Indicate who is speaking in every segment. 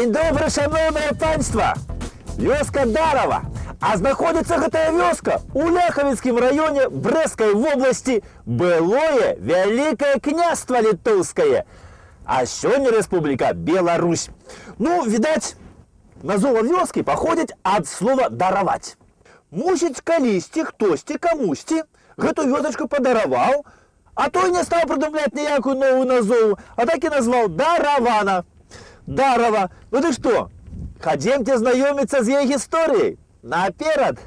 Speaker 1: Дзень добры, шаноўнае панства! Вёска Дарова. А знаходзіцца гэтая вёска ў Ляхавіцкім раёне Брэсцкай вобласці, былое Вялікае княства Літоўскае. А сёння Рэспубліка Беларусь. Ну, відаць, назова вёскі паходзіць ад слова «дараваць». Мусіць, калісьці хтосьці камусьці гэту вёсачку падараваў, а той не стаў прыдумляць ніякую новую назову, а так і назваў Даравана. Дарова. Ну ты што? Хадземце знаёміцца з яе гісторыяй. Наперад!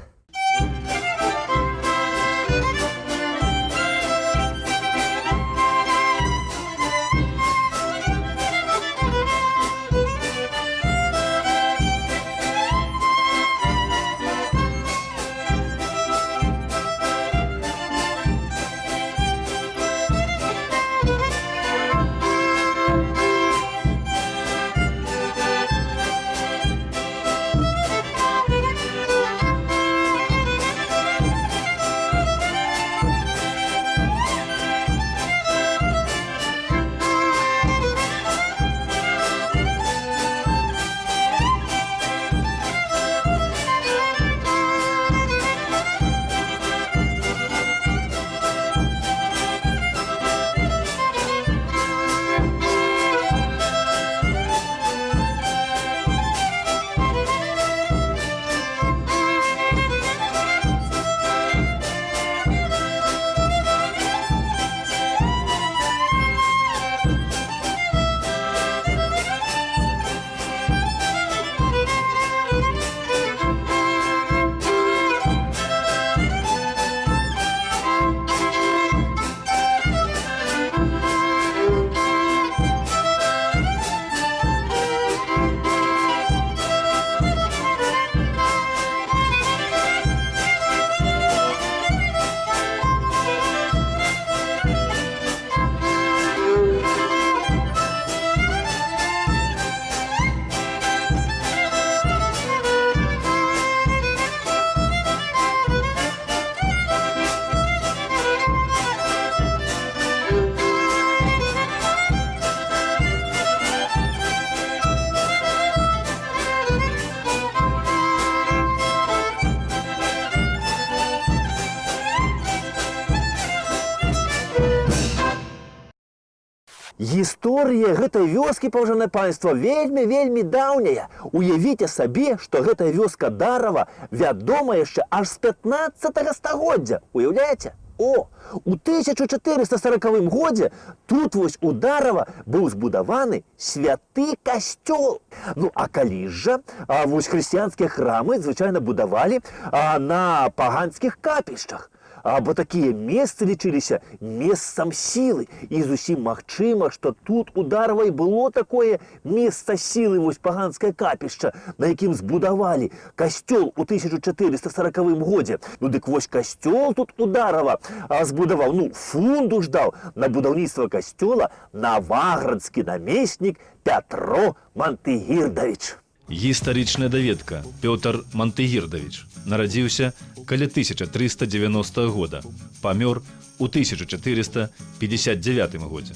Speaker 1: Гісторыя гэтай вёскі, паважанае панства, вельмі, вельмі даўняя. Уявіце сабе, што гэтая вёска Дарова вядома яшчэ аж з 15 стагоддзя. Уяўляеце? О, у 1440 годзе тут вось у Дарова быў збудаваны святы касцёл. Ну а калі ж жа, вось хрысціянскія храмы звычайна будавалі на паганскіх капішчах. Бо такія месцы лічыліся месцам сілы. І зусім магчыма, што тут у Дарова і было такое месца сілы, вось паганскае капішча, на якім збудавалі касцёл у 1440 годзе. Ну дык вось касцёл тут у Дарова збудаваў, ну фунду ж даў на будаўніцтва касцёла наваградскі намеснік Пятро Мантыгірдавіч.
Speaker 2: Гістарычная даведка. Пётр Мантыгірдавіч нарадзіўся каля 1390 года, памёр у 1459 годзе.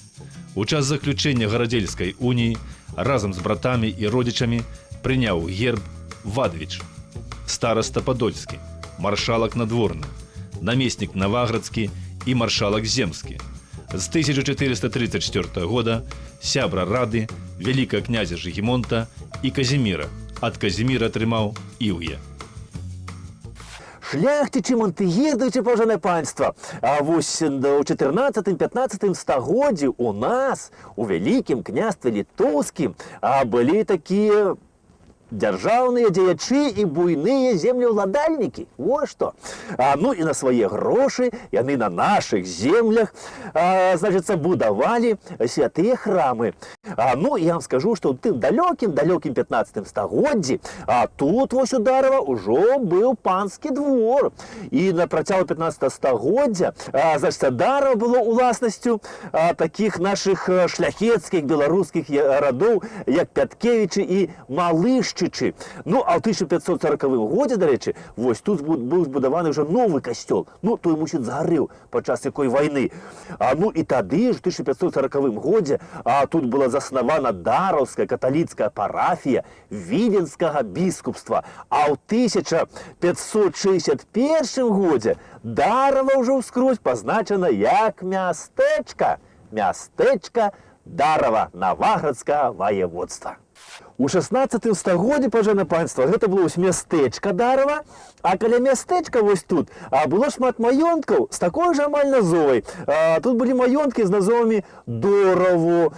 Speaker 2: У час заключэння Гарадзельскай уніі разам з братамі і родзічамі прыняў герб Вадвіч, стараста падольскі, маршалак надворны, намеснік наваградскі і маршалак земскі. З 1434 года сябра рады вялікага князя Жыгімонта і Казіміра. Ад Казіміра атрымаў іўе.
Speaker 1: Шляхцічы Мантыгірдавічы, паважанае панства, а вось у 14-15 стагоддзі у нас, у Вялікім княстве Літоўскім, былі такія дзяржаўныя дзеячы і буйныя землеўладальнікі. Во што. Ну і на свае грошы яны на нашых землях, значыцца, будавалі святыя храмы. Ну я вам скажу, што ў тым далёкім, далёкім 15 стагоддзі, тут вось у Дарова ўжо быў панскі двор. І на працягу 15 стагоддзя, значыцца, Дарова было уласнасцю такіх нашых шляхецкіх беларускіх радоў, як Пяткевічы і Малышчы. Дучычы. Ну, а ў 1540 годзе, дарэчы, вось тут быў збудаваны ўжо новы касцёл. Ну, той, мусіць, згарэў падчас якой вайны. Ну і тады ж, у 1540 годзе, тут была заснавана Дараўская каталіцкая парафія Віленскага біскупства. А ў 1561 годзе Дарава ўжо ўскрозь пазначана як мястэчка. Мястэчка Дарава Наваградскага ваяводства. У 16 стагоддзі, пажана панства, гэта было вось мястэчка Дарава, а каля мястэчка вось тут было шмат маёнткаў з такой жа амаль назовай. Тут былі маёнткі з назовамі Дораво,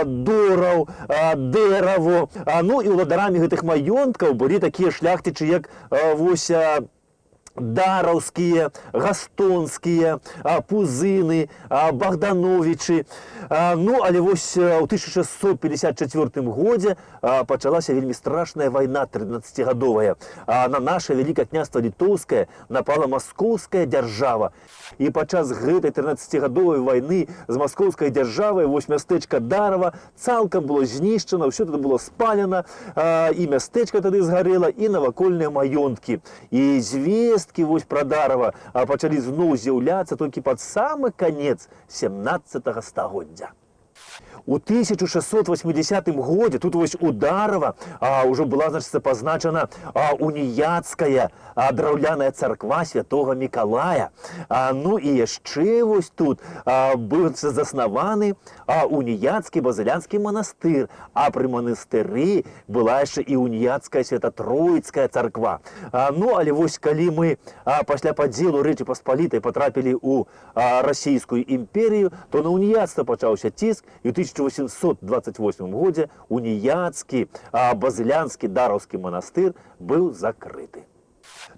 Speaker 1: Дораў, Дэраво. Ну і ўладарамі гэтых маёнткаў былі такія шляхцічы, як вось Дараўскія, Гастонскія, Пузыны, Багдановічы. Ну, але вось ў 1654 годзе пачалася вельмі страшная вайна 13-гадовая. На наше Вялікае княства Літоўскае напала маскоўская дзяржава. І падчас гэтай 13-гадовай вайны з маскоўскай дзяржавай вось мястэчка Дарава цалкам было знішчана, ўсё тады было спалена, і мястэчка тады згарэла, і навакольныя маёнткі. І звесткі вось пра Дарава пачалі зноў з'яўляцца толькі пад самы канец 17 стагоддзя. У 1680 годзе тут вось у Дарава ўжо была, значыцца, пазначана уніяцкая драўляная царква святога Мікалая. Ну і яшчэ вось тут быў заснаваны уніяцкі базылянскі манастыр, а пры манастыры была яшчэ і уніяцкая свята-троіцкая царква. Ну, але вось калі мы пасля падзелу Рэчы Паспалітай патрапілі ў расійскую імперію, то на уніяцтва пачаўся ціск, і ў 1828 годзе уніяцкі базылянскі дараўскі манастыр быў закрыты.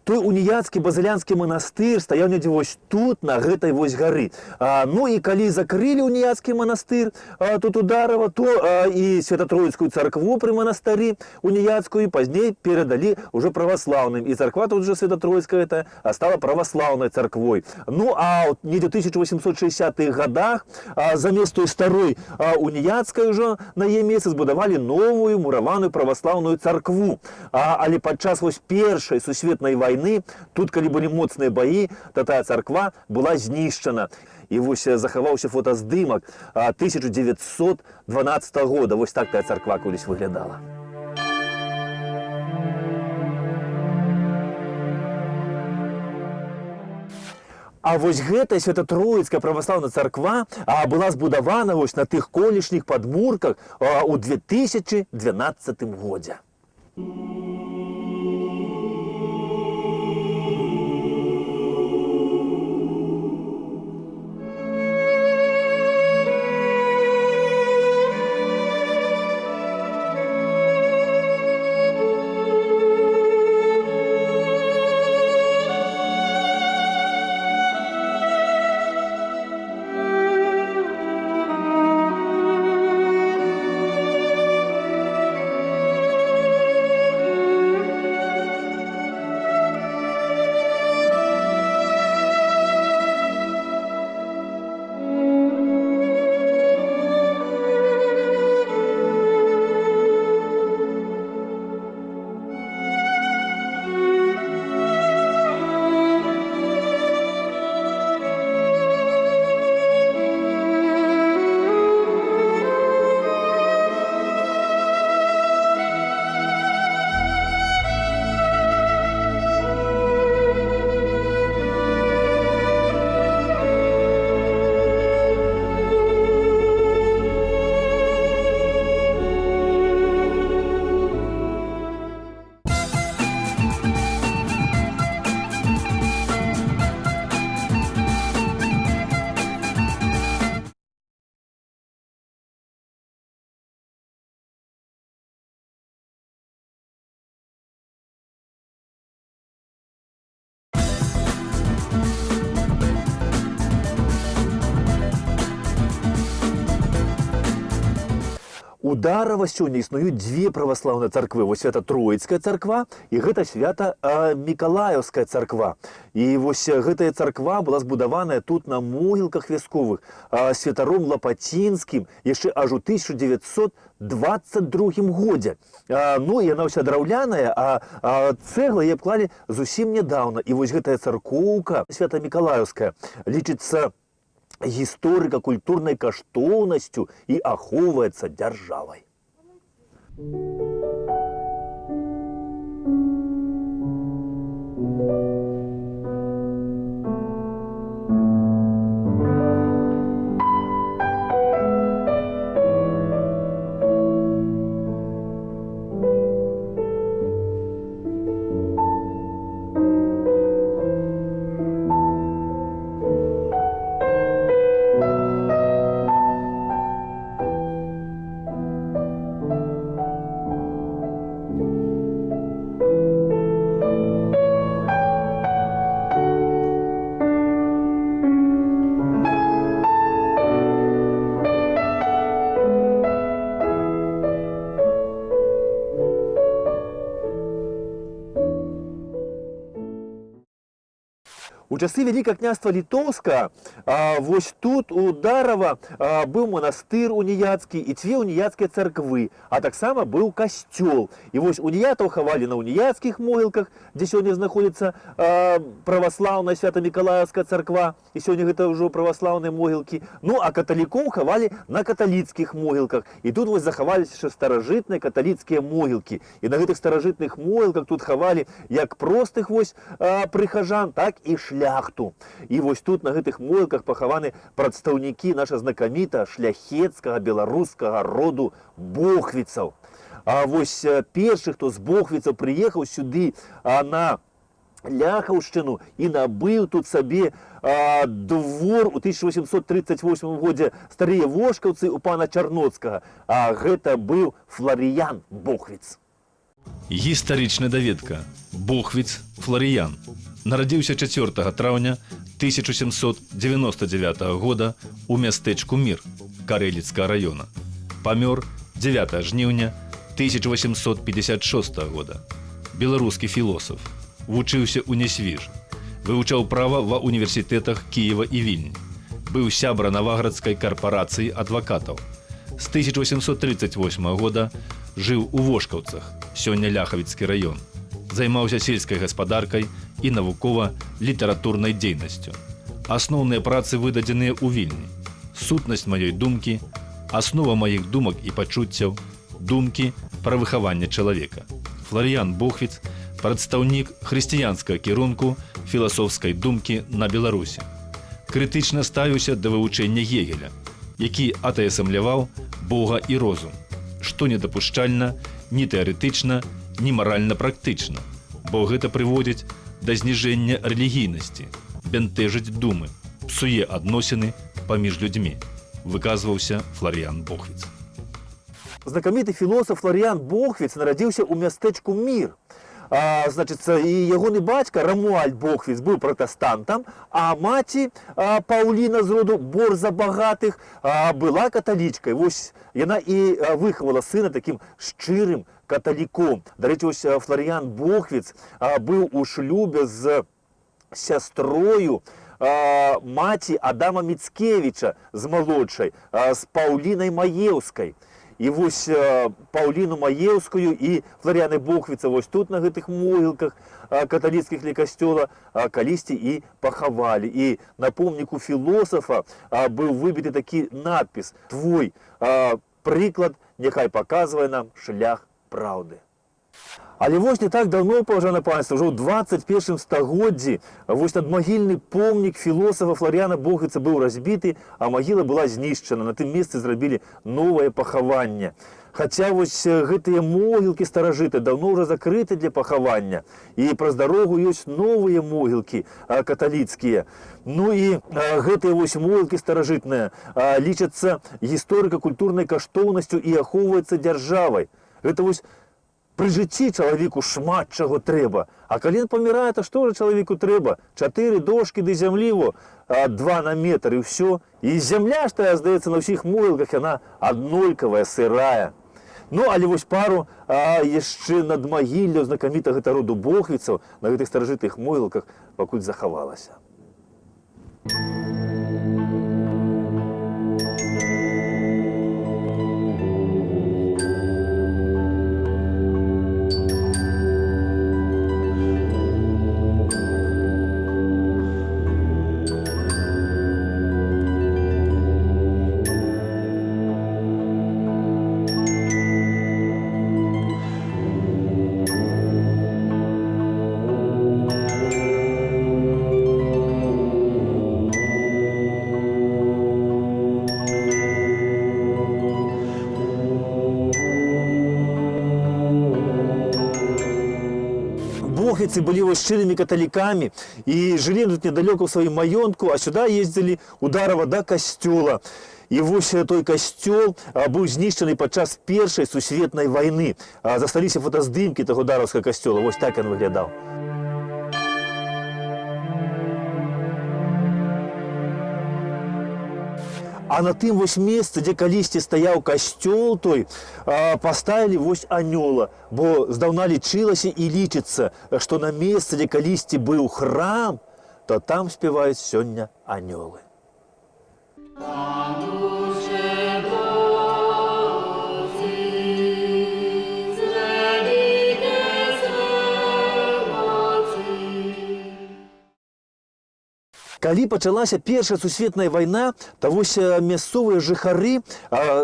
Speaker 1: Той уніяцкі базылянскі манастыр стаяў недзе вось тут, на гэтай вось гары. Ну і калі закрылі уніяцкі манастыр тут у Дарава, то і Свята-Троіцкую царкву пры манастыры уніяцкую пазней перадалі ўжо праваслаўным. І царква тут жа Свята-Троіцкая это стала праваслаўнай царквой. Ну а от недзе ў 1860-х годах замест той старой уніяцкай ўжо на яе месцы збудавалі новую мураваную праваслаўную царкву. Але падчас вось першай сусветнай вайны, тут, калі былі моцныя баі, то тая царква была знішчана. І вось захаваўся фотаздымак 1912 года. Вось так тая царква колісь выглядала. А вось гэтая Свята-Троіцкая праваслаўная царква была збудавана вось на тых колішніх падмурках у 2012 годзе. У Дарава сёння існуюць дзве праваслаўныя царквы. Вось свята Троіцкая царква і гэта свята Мікалаеўская царква. І вось гэтая царква была збудаваная тут на могілках вясковых святаром Лапацінскім яшчэ аж у 1922 годзе. Ну і яна ўся драўляная, а цэглы яе абклалі зусім нядаўна. І вось гэтая царкоўка свята Мікалаеўская лічыцца гісторыка-культурнай каштоўнасцю і ахоўваецца дзяржавай. У часы Вялікага княства Літоўскага вось тут у Дарава быў манастыр уніяцкі і дзве уніяцкія царквы, а таксама быў касцёл. І вось уніятаў хавалі на уніяцкіх могілках, дзе сёння знаходзіцца праваслаўная Свята-Мікалаеўская царква, і сёння гэта ўжо праваслаўныя могілкі. Ну а каталікоў хавалі на каталіцкіх могілках. І тут вось захаваліся яшчэ старажытныя каталіцкія могілкі. І на гэтых старажытных могілках тут хавалі як простых вось прыхажан, так і шляхту. І вось тут на гэтых могілках пахаваны прадстаўнікі наша знакаміта шляхецкага беларускага роду Бохвіцаў. А вось першы, хто з Бохвіцаў прыехаў сюды на Ляхаўшчыну і набыў тут сабе двор у 1838 годзе Старыя Вошкаўцы у пана Чарноцкага. А гэта быў Фларыян Бохвіц.
Speaker 2: Гістарычная даведка. Бохвіц Фларыян. Нарадзіўся 4 траўня 1799 года у мястэчку Мір Карэліцкага раёна. Памёр 9 жніўня 1856 года. Беларускі філосаф. Вучыўся ў Нясвіж. Вывучаў права ва універсітэтах Кіева і Вільні. Быў сябра Наваградскай карпарацыі адвакатаў. З 1838 года жыў у Вошкаўцах, сёння Ляхавіцкі раён. Займаўся сельскай гаспадаркай і навукова-літаратурнай дзейнасцю. Асноўныя працы выдадзеныя ў Вільні. Сутнасць маёй думкі, аснова маіх думак і пачуццяў, думкі пра выхаванне чалавека. Фларыян Бохвіц прадстаўнік хрысціянскага кірунку філасофскай думкі на Беларусі. Крытычна ставіўся да вывучэння Гегеля, які атаясамляваў Бога і розум, што недапушчальна ні тэарэтычна, ні маральна-практычна, бо гэта прыводзіць да зніжэння рэлігійнасці, бянтэжыць думы, псуе адносіны паміж людзьмі, выказваўся Фларыян Бохвіц.
Speaker 1: Знакаміты філосаф Фларыян Бохвіц нарадзіўся ў мястэчку Мір. Значыцца, і ягоны бацька Рамуальд Бохвіц быў пратэстантам, а маці Паўліна з роду Борзабагатых была каталічкай. Вось яна і выхавала сына такім шчырым каталіком. Дарэчы, вось Фларыян Бохвіц быў у шлюбе з сястрою маці Адама Міцкевіча з малодшай, з Паўлінай Маеўскай. І вось Паўліну Маеўскую і Фларыяна Бохвіца вось тут на гэтых могілках каталіцкіх ля касцёла калісьці і пахавалі. І на помніку філосафа быў выбіты такі надпіс: «Твой прыклад няхай паказвае нам шлях праўды». Але вось не так даўно, паважанае панства, ўжо ў 21 стагоддзі вось надмагільны помнік філосафа Фларыяна Бохвіца быў разбіты, а магіла была знішчана. На тым месцы зрабілі новае пахаванне. Хаця вось гэтыя могілкі старажыты даўно ўжо закрыты для пахавання. І праз дарогу ёсць новыя могілкі каталіцкія. Ну і гэтыя вось могілкі старажытныя лічацца гісторыка-культурнай каштоўнасцю і ахоўваюцца дзяржавай. Гэта вось Пры жыцці чалавеку шмат чаго трэба. А калі ён памірае, то што ж чалавеку трэба? Чатыры дошкі ды зямлі во, два на метр і ўсё. І зямля ж тая, здаецца, на ўсіх могілках яна аднолькавая, сырая. Ну, але вось пару яшчэ надмагілляў знакамітага роду Бохвіцаў на гэтых старажытных могілках пакуль захавалася. Бохвіцы былі вось шчырымі каталікамі і жылі тут недалёка ў сваім маёнтку, а сюда ездзілі у Дарава да касцёла. І вось той касцёл быў знішчаны падчас першай сусветнай вайны. Засталіся фотаздымкі таго дараўскага касцёла. Вось так ён выглядаў. А на тым вось месцы, дзе калісьці стаяў касцёл той, паставілі вось анёла, бо здаўна лічылася і лічыцца, што на месцы, дзе калісьці быў храм, то там спяваюць сёння анёлы. Калі пачалася першая сусветная вайна, то вось мясцовыя жыхары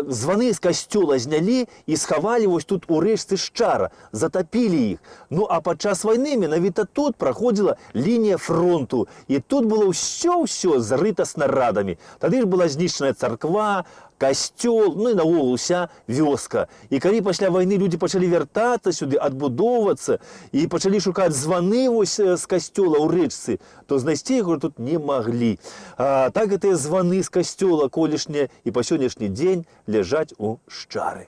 Speaker 1: званы з касцёла знялі і схавалі вось тут у рэчцы Шчара, затапілі іх. Ну а падчас вайны менавіта тут праходзіла лінія фронту, і тут было ўсё-ўсё зрыта снарадамі. Тады ж была знішчаная царква, касцёл, ну і наогул уся вёска. І калі пасля вайны людзі пачалі вяртацца сюды, адбудоўвацца і пачалі шукаць званы вось з касцёла ў рэчцы, то знайсці іх тут не маглі. Так гэтыя званы з касцёла колішнія і па сённяшні дзень ляжаць у Шчары.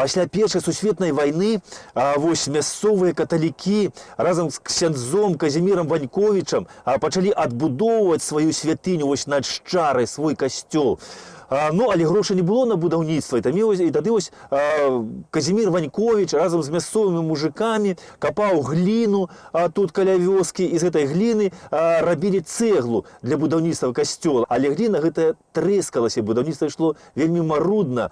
Speaker 1: Пасля першай сусветнай вайны вось мясцовыя каталікі разам з ксяндзом Казімірам Ваньковічам пачалі адбудоўваць сваю святыню вось над Шчарай, свой касцёл. Ну, але грошай не было на будаўніцтва, і тады вось Казімір Ваньковіч разам з мясцовымі мужыкамі капаў гліну тут каля вёскі, і з гэтай гліны рабілі цэглу для будаўніцтва касцёла. Але гліна гэтая трэскалася, будаўніцтва ішло вельмі марудна.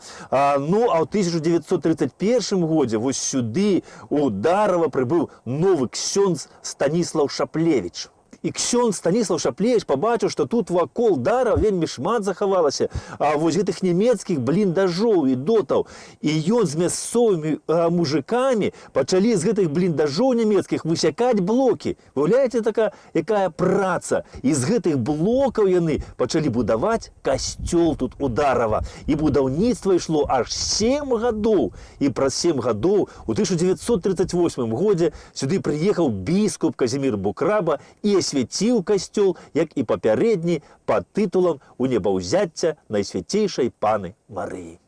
Speaker 1: Ну, а ў 1931 годзе вось сюды у Дарава прыбыў новы ксёндз Станіслаў Шаплевіч. І ксёндз Станіслаў Шаплевіч пабачыў, што тут вакол Дара вельмі шмат захавалася вось гэтых нямецкіх бліндажоў і дотаў. І ён з мясцовымі мужыкамі пачалі з гэтых бліндажоў нямецкіх высякаць блокі. Уяўляеце, такая якая праца. І з гэтых блокаў яны пачалі будаваць касцёл тут у Дарава. І будаўніцтва ішло аж 7 гадоў. І праз 7 гадоў у 1938 годзе сюды прыехаў біскуп Казімір Букраба і асвяціў касцёл, як і папярэдні, пад тытулам «Унебаўзяцця Найсвяцейшай Паны Марыі».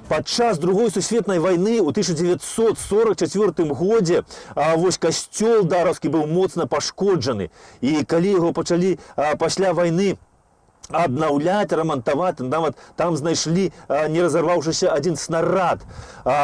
Speaker 1: Падчас Другой сусветнай вайны ў 1944 годзе вось касцёл дараўскі быў моцна пашкоджаны. І калі яго пачалі пасля вайны аднаўляць, рамантаваць, нават там знайшлі не разарваўшыся адзін снарад.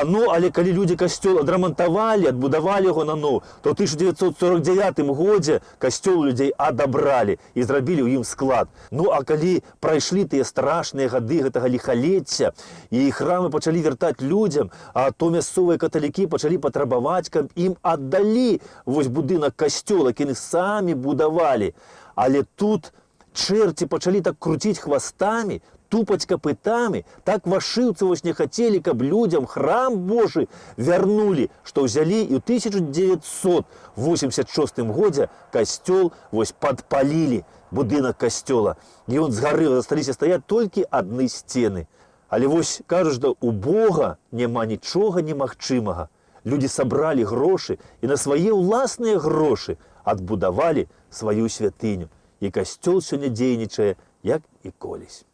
Speaker 1: Ну, але калі людзі касцёл адрамантавалі, адбудавалі яго наноў, то ў 1949 годзе касцёл у людзей адабралі і зрабілі ў ім склад. Ну, а калі прайшлі тыя страшныя гады гэтага ліхалецця і храмы пачалі вяртаць людзям, то мясцовыя каталікі пачалі патрабаваць, каб ім аддалі вось будынак касцёла, які яны самі будавалі. Але тут чэрці пачалі так круціць хвастамі, тупаць капытамі, так вашыўцы вось не хацелі, каб людзям храм Божы вярнулі, што ўзялі і ў 1986 годзе касцёл вось падпалілі, будынак касцёла. І ён згарэў, засталіся стаяць толькі адны сцены. Але вось кажуць, што у Бога няма нічога немагчымага. Людзі сабралі грошы і на свае ўласныя грошы адбудавалі сваю святыню. І касцёл сёння дзейнічае, як і колісь.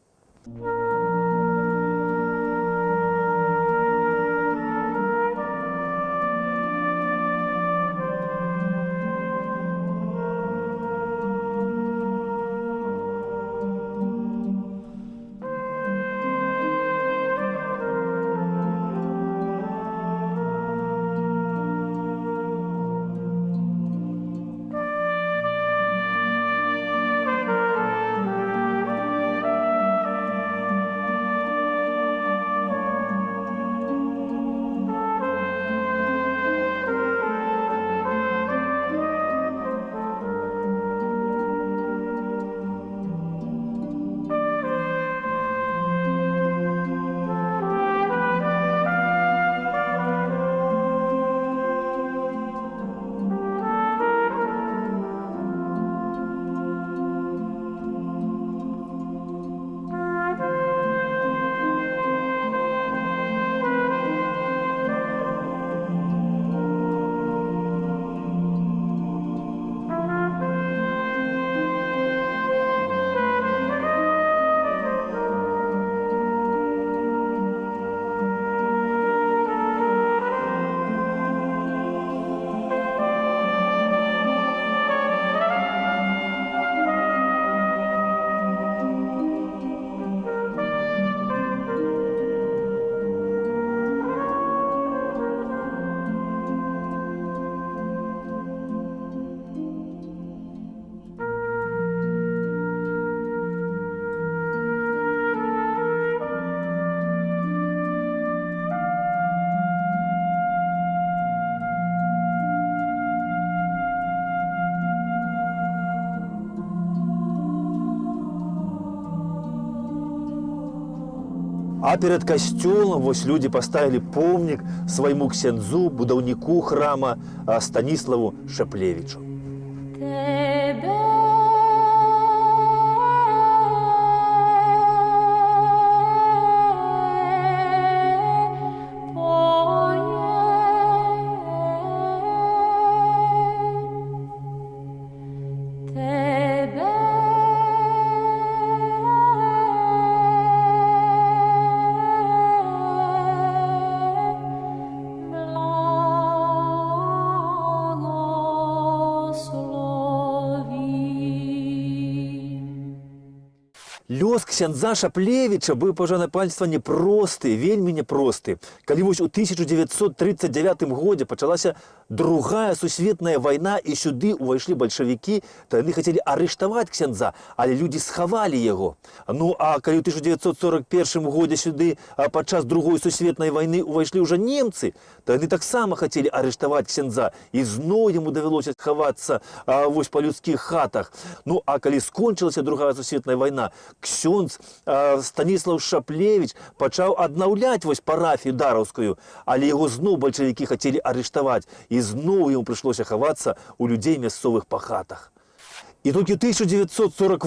Speaker 1: А перад касцёлам вось людзі паставілі помнік свайму ксяндзу, будаўніку храма Станіславу Шаплевічу.
Speaker 3: Тебе Тебе благослови.
Speaker 1: Лёс ксяндза Шаплевіча быў, паважанае панства, непросты, вельмі непросты. Калі вось у 1939 годзе пачалася Другая сусветная вайна і сюды ўвайшлі бальшавікі, то яны хацелі арыштаваць ксяндза, але людзі схавалі яго. Ну а калі ў 1941 годзе сюды падчас Другой сусветнай вайны ўвайшлі ўжо немцы, то яны таксама хацелі арыштаваць ксяндза, і зноў яму давялося хавацца вось па людскіх хатах. Ну а калі скончылася Другая сусветная вайна, ксёндз Станіслав Шаплевіч пачаў аднаўляць вось парафію дараўскую, але яго зноў бальшавікі хацелі арыштаваць, і зноў яму прыйшлося хавацца ў людзей мясцовых па хатах. І толькі ў 1948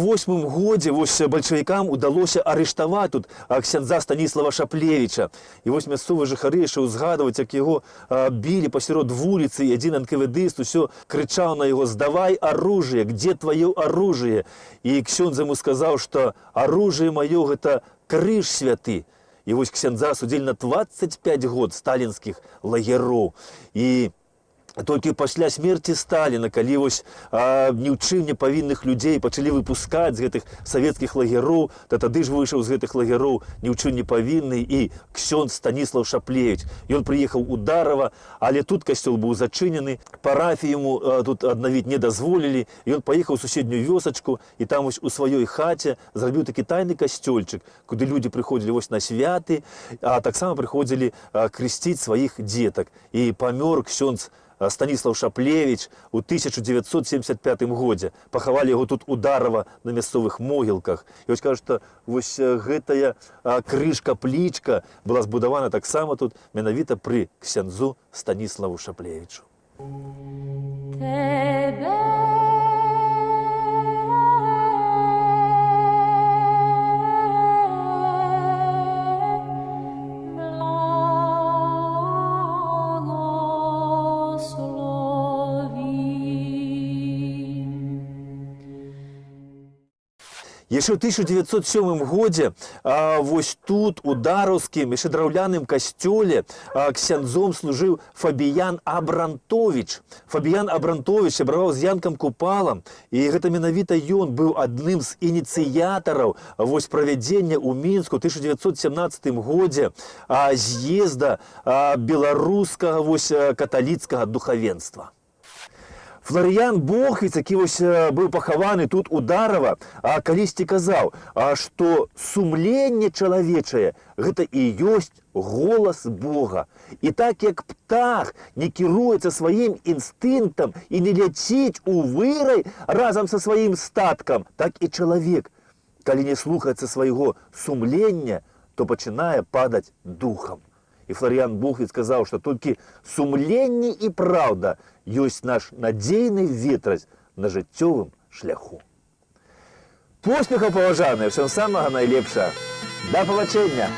Speaker 1: годзе вось бальшавікам удалося арыштаваць тут ксяндза Станіслава Шаплевіча. І вось мясцовыя жыхары яшчэ ўзгадваюць, як яго білі пасярод вуліцы, і адзін НКВДыст усё крычаў на яго: «Сдавай оружие, где твоё оружие?» І ксёндз яму сказаў, што оружие маё гэта крыж святы. І вось ксяндза судзілі на 25 год сталінскіх лагероў. І толькі пасля смерці Сталіна, калі вось ні ў чым не павінных людзей пачалі выпускаць з гэтых савецкіх лагероў, то тады ж выйшаў з гэтых лагероў ні ў чым не павінны і ксёндз Станіслаў Шаплевіч. Ён прыехаў у Дарава, але тут касцёл быў зачынены, парафію яму тут аднавіць не дазволілі. Ён паехаў у суседнюю вёсачку і там вось у сваёй хаце зрабіў такі тайны касцёльчык, куды людзі прыходзілі вось на святы, а таксама прыходзілі крысціць сваіх дзетак. І памёр ксёндз Станіслаў Шаплевіч у 1975 годзе. Пахавалі яго тут у Дарава на мясцовых могілках. І вось кажуць, што вось гэтая крыж-каплічка была збудавана таксама тут менавіта пры ксяндзу Станіславу Шаплевічу.
Speaker 3: Тебе благослови.
Speaker 1: Яшчэ ў 1907 годзе вось тут у дараўскім яшчэ драўляным касцёле ксяндзом служыў Фабіян Абрантовіч. Фабіян Абрантовіч сябраваў з Янкам Купалам, і гэта менавіта ён быў адным з ініцыятараў вось правядзення ў Мінску ў 1917 годзе з'езда беларускага вось каталіцкага духавенства. Фларыян Бохвіц, які вось быў пахаваны тут у Дарава, калісьці казаў, што сумленне чалавечае гэта і ёсць голас Бога. І так як птах не кіруецца сваім інстынктам і не ляціць у вырай разам са сваім статкам, так і чалавек, калі не слухаецца свайго сумлення, то пачынае падаць духам. І Фларыян Бохвіц сказаў, што толькі сумленне і праўда ёсць наш надзейны ветразь на жыццёвым шляху. Поспехаў, паважаныя, всем самага найлепшага. Да пабачэння!